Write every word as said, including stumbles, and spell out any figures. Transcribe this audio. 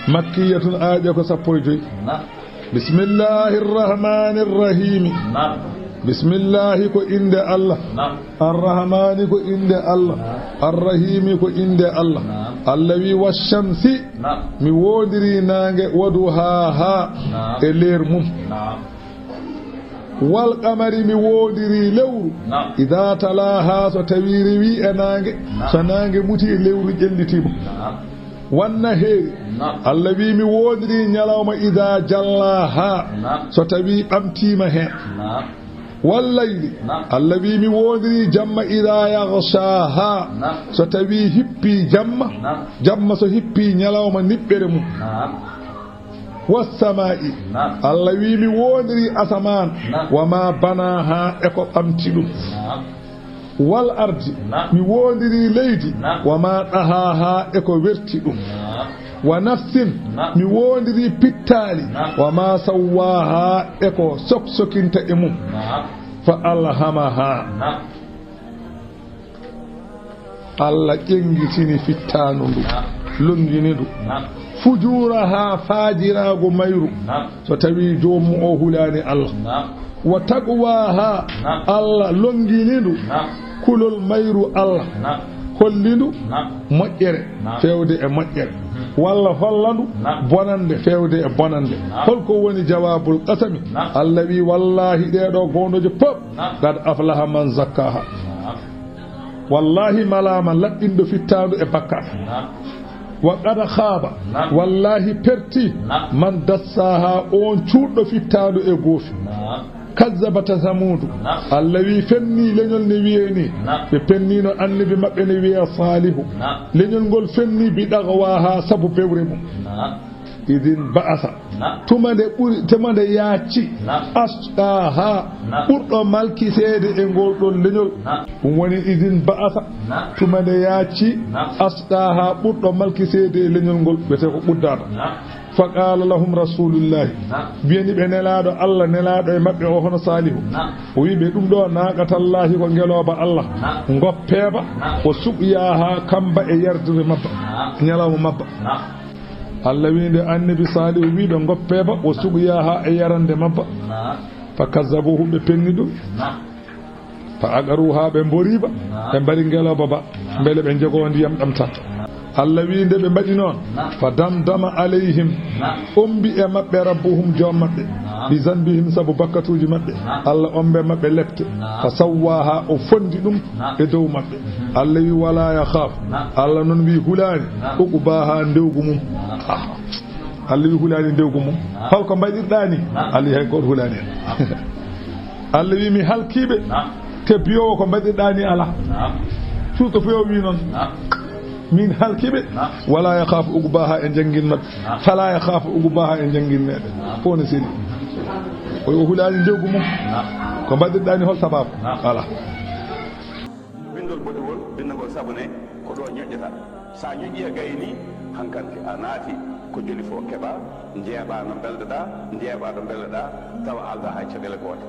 Makkiyatun, aaƴe ko sappo e joy. Naam. Bismillahir Rahmanir Rahimi. Naam. Bismillahi ko innde Allah. Naam. Ar-Rahmani ko innde Allah. Naam. Ar-Rahimi ko innde Allah. Naam. Allah wi, "Wash-shamsi." Naam. Mi woondiri naange, "wa duhaha." Naam. E leer mum. Naam. "Wal qamari," mi woondiri lewru. Naam. "Idha talaha," so tawi rewi e naange. Naam. So naange muti, lewru ƴellitiima. Naam. "Wan nahari." Naam. Allah wi, mi woondiri ñalawma, "idha jallaha." Naam. So tawi ɓamtiima heen. Naam. "Wal layli." Naam. Allah wi, mi woondiri jamma, "idha yaghshaha." Naam. So tawi hippi jamma. Naam. Jamma so hippi ñalawma niɓɓere mum. Naam. "Was sama'i." Naam. Allah wi, mi woondiri asamaan. Naam. "Wa ma banaha," e ko ɓamti ɗum. Naam. "Wal ardi." Naam. Mi woondiri leydi. Naam. "Wa ma dahaha," e ko werti ɗum. Naam. "Wa nafsin." Naam. Mi woondiri pittaali. Naam. "Wa ma sawwaha," e ko soksokinta e mum. Naam. "Fa alhamaha." Naam. Allah ƴenngitini fittaandu ndu, naam, lonngini ndu. Naam. "Fujuraha," faajiraagu mayru. Naam. So tawi joomum o hulaani Allah. Naam. "Wa taqwaha," naam, Allah lonngini ndu. Naam. Kulol mayru Allah. Naam. Holli ndu, naam, moƴƴere, naam, feewde e moƴƴere. Mhm. Walla holla ndu, naam, bonannde feewde e bonannde. Naam. Holko woni jawaabul qasami? Naam. Allah wi, "Wallahi, ɗee ɗoo gooŋɗooje pop, naam, qad aflaha man zakkaha." Naam. Wallahi, malaama laɓɓinɗo fittaandu e bakkaat. Naam. "Wa qad khaaba." Naam. Wallahi, perti. Naam. "Man dassaaha," oon cuuɗɗo fittaandu e goofi. Naam. "Kazzabat Samuudu." Naam. Allah wi, fenni leñol ne wiyee ni. Naam. Ɓe penniino annabi maɓɓe ne wiyee Saalihu. Naam. Leñol ngol fenni bi daghwaaha sabu bewre mum. Naam. "Idin ba'asa." Naam. Tuma nde ɓuri, tuma nde yaacci. Naam. "Asqaaha." Naam. Ɓurɗo malkiseede e ngol ɗon leñol. Naam. Ɗum woni, "Idin ba'asa." Naam. Tuma nde yaacci. Naam. "Asqaaha," ɓurɗo malkiseede e leñol ngol, wiyetee ko ɓuddaɗo. Naam. "Fa qaala lahum rasulullahi." Naam. Wiyani ɓe Nelaaɗo Allah, Nelaaɗo e maɓɓe o, hono Saalihu. Naam. O wi ɓe, "Ɗum ɗo naaqatallahi ko ngelooba Allah. Naam. Ngoppee ba." Naam. "Wa suqyaaha," kamba e yardude mabba. Naam. Ñalawma mabba. Naam. Allah wi nde annabi Saalihu wi ɓe ngoppee ba, "wa suqyaaha," e yarande mabba. Naam. "Fa kazzabuhu," ɓe penni ɗum. Naam. "Fa aqaruha," ɓe mbori ba, naam, ɓe mbari ngelooba ba. Naam. Mbele ɓe njogoo ndiyam ɗam tan. Naam. Allah wi nde ɓe mbaɗi noon, naam, "Fa damdama alayhim," naam, ombi e maɓɓe, "rabbuhum," joom maɓɓe, naam, "bi zanbihim," sabu bakkatuuji maɓɓe. Naam. Allah ombe maɓɓe lepte. Naam. "Fa sawwaha," o fondi ɗum, naam, e dow maɓɓe. Mhm. Allah wi, "Wala yakhaf." Naam. Allah noon wi, "Hulaani, naam, uqbaha," ndewgu mum. Naam. Ah. Allah wi, "Hulaani ndewgu mum." Naam. Hol ko mbaɗirɗaa ni? Naam. Allah wi, "Hay gooto hulaani en." Naam. Allah wi, "Mi halkii ɓe." Naam. Te biyowo ko mbaɗirɗaa ni alaa. Naam. Surtout fof o wi noon. Naam. "Min halkii ɓe." Naam. "Wala yakhaf uqbaha," e njanngin maɓɓe. Naam. "Fala yakhaf uqbaha," e njanngin meɗen. Naam. Fof ne seli. O wi, "O hulaani ndewgu mum." Naam. Ko mbaɗirɗaa ni, hol sababu? Naam. Alaa. Winndol boɗewol, binndagol sabune, ko ɗo ñoƴƴata. So a ñoƴƴii a gayni, hankanti a naati ko joli fof keɓaa, njeeɓaa no mbelɗa-ɗaa, njeeɓaa no mbelɗa-ɗaa, tawa aldaa hay caɗeele goote.